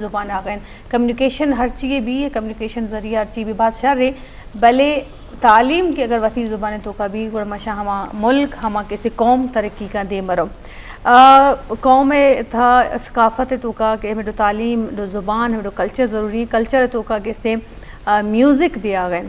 زبان آغا انت۔ کمیونیکیشن ہر چیئے بی، کمیونیکیشن ذریعہ ہر چی بی باز شر ایں، بلے تعلیم کہ اگر وتی زبان توکا بی، گڑا ماشا ہما ملک، ہما کسے قوم ترقی کن دیم برو۔ آ، قوم تھا ثقافت توکا کہ ہمیں دو تعلیم، دو زبان، ہمیں دو کلچر ضروری ایں۔ کلچر توکا کسے، آ، میوزک دیا گئے۔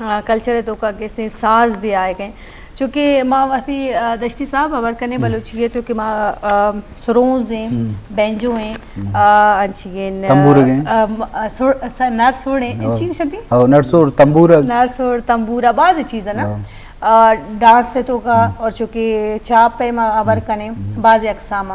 آ، کلچر ءِ توکا کسے ساز دے آئے گئے۔ چونکہ ما وتی، آ، دشتی صاحب ہبر کنے بلوچی ءِ، چونکہ ما، آ، سرونز ایں، بینجو ایں، آ، انچی ایں، تمبورگ ایں۔ آ، م-، آ، سر-، س-، نر سوڑ ایں، انچی گوشنتی؟ او، نر سوڑ، تمبورگ۔ نر سوڑ، تمبورا، باز چیز نا۔ آ، ڈانس ءِ توکا اور چونکہ چاپ ءِ ما ہبر کنے، باز اقسام۔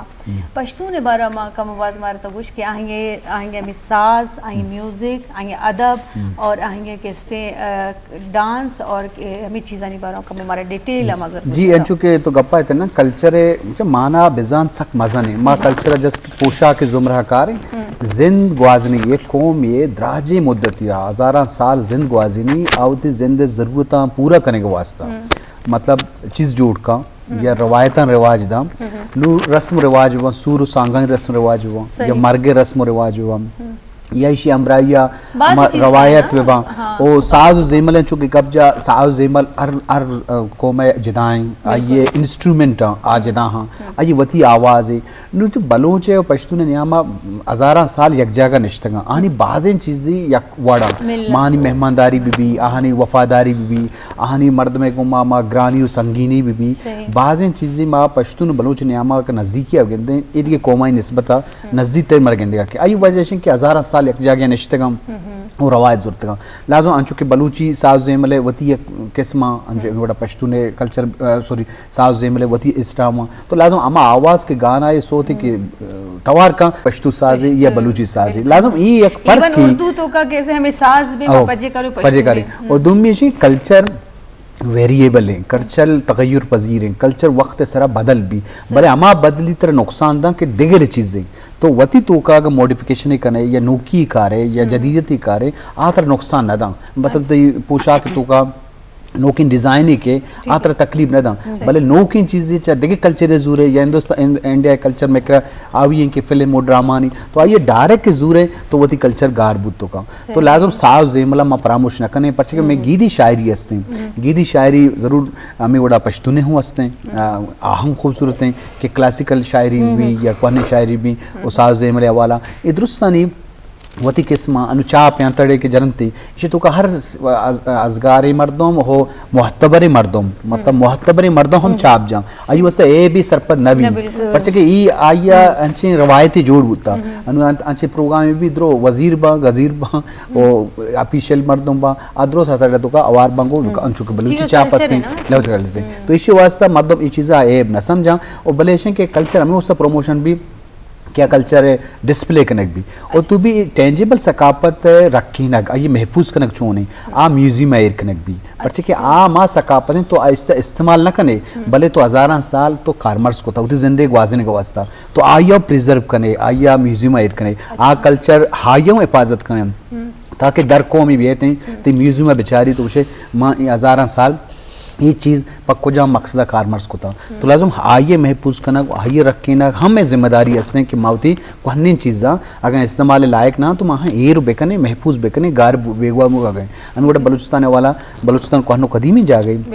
پشتون ءِ بارہ ما کم باز مارا تو گوش کہ آہنگے، آہنگے ہمیں ساز، آہنگے میوزک، آہنگے ادب اور آہنگے کستے، آ، ڈانس اور ہمیں چیزانی بارہ کم مارا ڈیٹیل ہم اگر جی، انچو کہ تو گپا اتنا کلچر ءِ مانا بزان سک مزن ایں۔ ما کلچر جسٹ پوشاک زمرہ کار ایں۔ زند گوازنی یک قوم یہ دراجیں مدتی، ہزاراں سال زند گوازنی، آوتی زند ضرورتاں پورا کرنے کے واسطہ۔ مطلب چیز جوڑ کن یا روایتاں رواج داں۔ نو رسم رواج بباں، سور و سانگانی رسم رواج بباں، یا مرگ رسم و رواج بباں، یا ایشی ہمراہی ءَ روایت بباں۔ او ساز و زیمل انچو کہ گپ جا، ساز و زیمل ہر، ہر، آ، قوم ءِ جدا ایں، آئی انسٹرومنٹ آ جدا ہاں، آئی وتی آواز ایں۔ نو تو بلوچ ءِ و پشتون ءِ نیاما ہزاراں سال یک جاگہ نشتگاں۔ آہانی بازیں چیزی یک وڑا۔ مانی مہمانداری بی بی، آہانی وفاداری بی بی، آہانی مردم ءِ گوما ما گرانی و سنگینی بی بی۔ بازیں چیزی ما پشتون و بلوچ نیاما کہ نزدیکی ءَ گندیں، اے دیگہ قومانی نسبت ءَ نزدیک تر مر گندگا کہ آئی وجہ اش کہ ہزاراں سال یک جاگہ نشتگاں و روایت زرتگاں۔ لازم انچو کہ بلوچی ساز و زیمل ءِ وتی یک قسم آ، انچو وڑا پشتون ءِ کلچر، آ، سوری، ساز و زیمل ءِ وتی اسٹائل آں۔ تو لازم ہما آواز کہ گانا ءِ صوت کہ، آ، توار کن پشتو سازے یا بلوچی سازے۔ لازم اے یک فرق ایون اردو توکا کسے ہمیں ساز بی پجے کرو پجے کرے۔ اور دومی ایشی کلچر ویریبل ایں، کلچر تغیر پذیر ایں، کلچر وقت ءِ سرا بدل بی، بلے ہما بدلی ترا نقصان داں کہ دگر چیزیں۔ تو وتی توکا اگر موڈیفکیشن کنے یا نوکی کارے یا جدیدیتی کارے، آ ترا نقصان نہ داں۔ مطلب تئی پوشاک توکا نوکیں ڈیزائن ءَ کہ آ ترا تکلیف نہ داں، بلے نوکیں چیزے چہ دگہ کلچر ءَ زورے یا ہندوستان، ان-، انڈیا ءِ کلچر میں کرا آوی ایں کہ فلم و ڈرامہ نی، تو آئی ءَ ڈائریکٹ زورے تو وتی کلچر گار بوت تو کن۔ تو لازم ساز زیمل ءَ ما پراموش نہ کنیں، پرچہ کہ میں گیدی شاعری ہستیں، گیدی شاعری ضرور ہمیں وڑا پشتونے ہوں ہستیں، آ، آ ہم خوبصورت ایں کہ کلاسیکل شاعری بھی یا کوہنیں شاعری بھی و ساز زیمل ءِ حوالہ اے درستانی وتی قسم آں، انو چاپ یاں تڑے کہ جننتی، ایشی توکا ہر س-، از-، ازگاریں مردم ہو، معتبریں مردم، مطلب معتبریں مردم ہم چاپ جاں۔ آئی واسطہ اے بھی سرپد نہ بی۔ پرچہ کہ ای آئی انچیں روایتی جوڑ بوتا۔ انو انت-، انچیں پروگرام بھی درو وزیر باں، گزیر باں، او آفیشل مردم باں، آ درو ساتھ توکا اوار باں گو، انچو کہ بلوچی چاپ ہستیں، لوچ کر لیتے۔ تو ایشی واسطہ مردم ای چیزا عیب نہ سمجھاں۔ او بلے ایشیں کہ کلچر ہمیں واسطہ پروموشن بھی کہ آ کلچر ءِ ڈسپلے کنگ بی۔ اور تو بھی ٹینجیبل ثقافت ءِ رکھینگ، آئی محفوظ کنگ چون ایں، آ میوزیم ءَ ایر کنگ بی۔ پرچہ کہ آ ما ثقافت ایں تو آ اس-، استعمال نہ کنے، بلے تو ہزاراں سال تو کارمرز کتا، وتی زندے گوازینگ واسطہ۔ تو آئی ءَ پریزرو کنے، آئی ءَ میوزیم ءَ ایر کنے، آ کلچر آئی ءَ حفاظت کنے۔ تاکہ در قومی بیت ایں، تئی میوزیم ءَ بچاری تو گوشے، ما اے ہزاراں سال اے چیز پہ کجام مقصد ءَ کارمرز کتا۔ تو لازم آئی ءَ محفوظ کنگ، آئی ءَ رکھینگ ہمے ذمہ داری ہستیں کہ ما وتی کوہنیں چیزاں اگاں استعمال لائق نہ تو ما ایر بکنیں، محفوظ بکنیں، گار بیگواہ مگا گئے۔ انو وڑا بلوچستان والا، بلوچستان کوہن و قدیمی جاگہ۔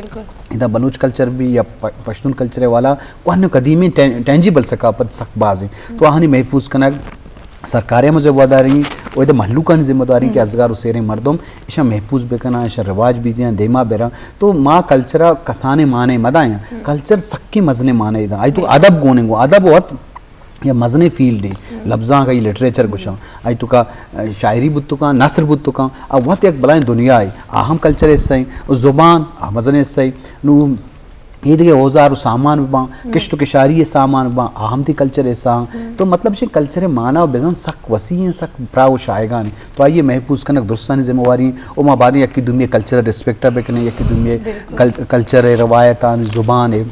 ادا بلوچ کلچر بھی یا پ-، پشتون کلچر والا کوہن و قدیمی ٹین-، ٹینجیبل ثقافت سک باز ایں۔ تو آہانی محفوظ کنگ سرکار ءِ ہم ذمہ داری، و ادا مہلوکانی ذمہ داری کہ ازگار و سیریں مردم ایشاں محفوظ بکناں، ایشاں رواج بدیاں، دیما براں۔ تو ما کلچر ءَ کسانیں معنی مدایاں۔ کلچر سکیں مزنیں معنی داں۔ آئی تو ادب گون ایں گو، ادب وت یا مزنیں فیلڈ ایں۔ لبزانک آئی لٹریچر گوشاں۔ آئی توکا، آ، شاعری بوت کاں، نثر بوت کاں، آ وت یک بلائیں دنیا ایں۔ آ ہم کلچر حصہ ایں۔ و زبان آ مزنیں حصہ ایں۔ نو اے دگہ اوزار و سامان بباں، کشت و کشاری ءِ سامان بباں، آ ہم تئی کلچر ءِ حصہ آں۔ تو مطلب چہ کلچر ءِ معنی و بزن سک وسیع ایں، سک پراہ و شاہگان ایں۔ تو آئی ءِ محفوظ کنگ درستانی ذمہ واری ایں۔ و ما باریں یکی دومی ءِ کلچر ءَ ریسپیکٹ ءَ بکنیں، یکی دومی ءِ کل-، کلچر ءِ، روایتانی، زبان ءِ،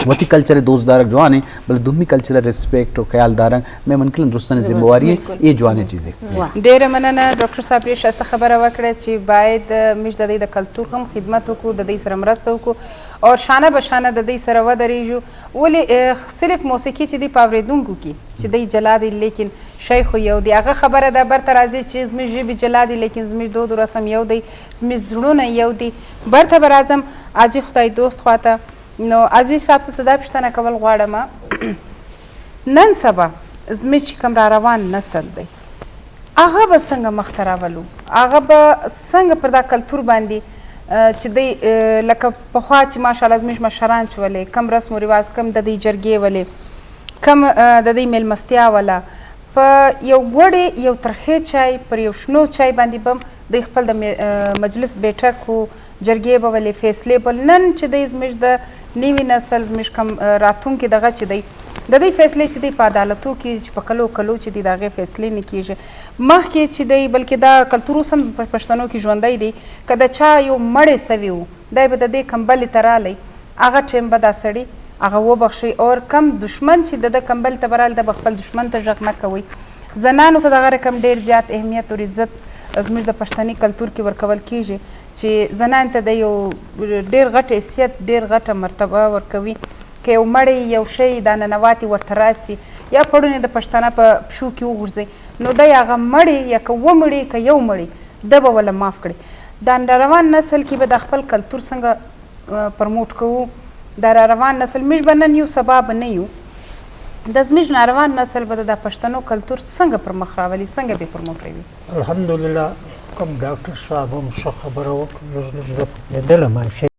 وتی کلچر ءِ دوست دارگ جوان ایں، بلے دومی کلچر ءِ ریسپیکٹ و خیال دارگ مئے منکلیں درستانی ذمہ واری ایں۔ اے جوانیں چیزے۔ ڈیرہ مننہ ڈاکٹر صاحب، یہ شایستہ خبر وکڑے چی باید، اه، مش ددی د کلتور ہم خدمت کو، ددی سر مرست کو اور شانہ بشانہ ددی سر ودریجو۔ ولی، اه، صرف موسیقی چی دی پاوریدونکو کی چی دی جلا دی، لیکن شیخ یو دی۔ اگہ خبر دا بر ترازی چیز مش جی بھی جلا دی، لیکن مش دود و رسم یو دی، مش زڑون یو دی۔ بر تبرازم آجی خدای دوست خواتا۔ نو عزیز صاحب سره دا پوښتنه کول غواړم، نن سبا زموږ چې کوم را روان نسل دی، هغه به څنګه مخته راولو؟ هغه به څنګه پر دا کلتور باندې، اه، چې دی، اه، لکه پخوا چې ماشاءالله زموږ مشران چې ولې کوم رسم و رواج، کوم د دې جرګې ولې، کوم، اه، د دې میلمستیا ولا، په یو ګوړې، یو ترخې چای، پر یو شنو چای باندې بم دوی خپل د می-، اه، مجلس بیٹک و جرګې به ولې فیصلې بل. نن چې دی زموږ د نوي نسل، زموږ کم، اه، راتلونکي دغه چې دی، د دې فیصلې چې دی په عدالتو کېږي، چې په کلو کلو چې دی د هغې فیصلې نه کېږي. مخکې چې دی، بلکې دا کلتور اوس هم په پښتنو کې ژوندی دی. که د چا یو مړی سوی و، دی به د دې کمبلې ته رالی، هغه ټیم به دا سړی هغه وبخشي. اور کم دشمن چې د ده کمبلې ته به رالی، د به خپل دشمن ته ژغ نه کوي. زنانو ته دغه رقم ډیر زیات اهمیت او عزت زموږ د پښتني کلتور کې ورکول کیږي، چې زنان ته د یو ډیر غټ حیثیت، ډیر غټه مرتبه ورکوي. که یو مړی، یو شی دا ننواتي ورته راسي، یا پړونی د پښتنه په پښو کې وغورځي، نو دی هغه مړی یا که ومړي، که یو مړی، د به ولا معاف کړي. دا روان نسل کې به د خپل کلتور څنګه، اه، پرموټ کوو؟ دا را روان نسل، موږ به نن یو، سبا به نه یو. د زموږ ناروان نسل به د پښتنو کلتور څنګه پر مخ راولي، څنګه به پرموټ کوي؟ الحمدلله، کوم ډاکټر صاحب هم ښه خبره وکړه، لږ لږ زه په دې ډله ماشي.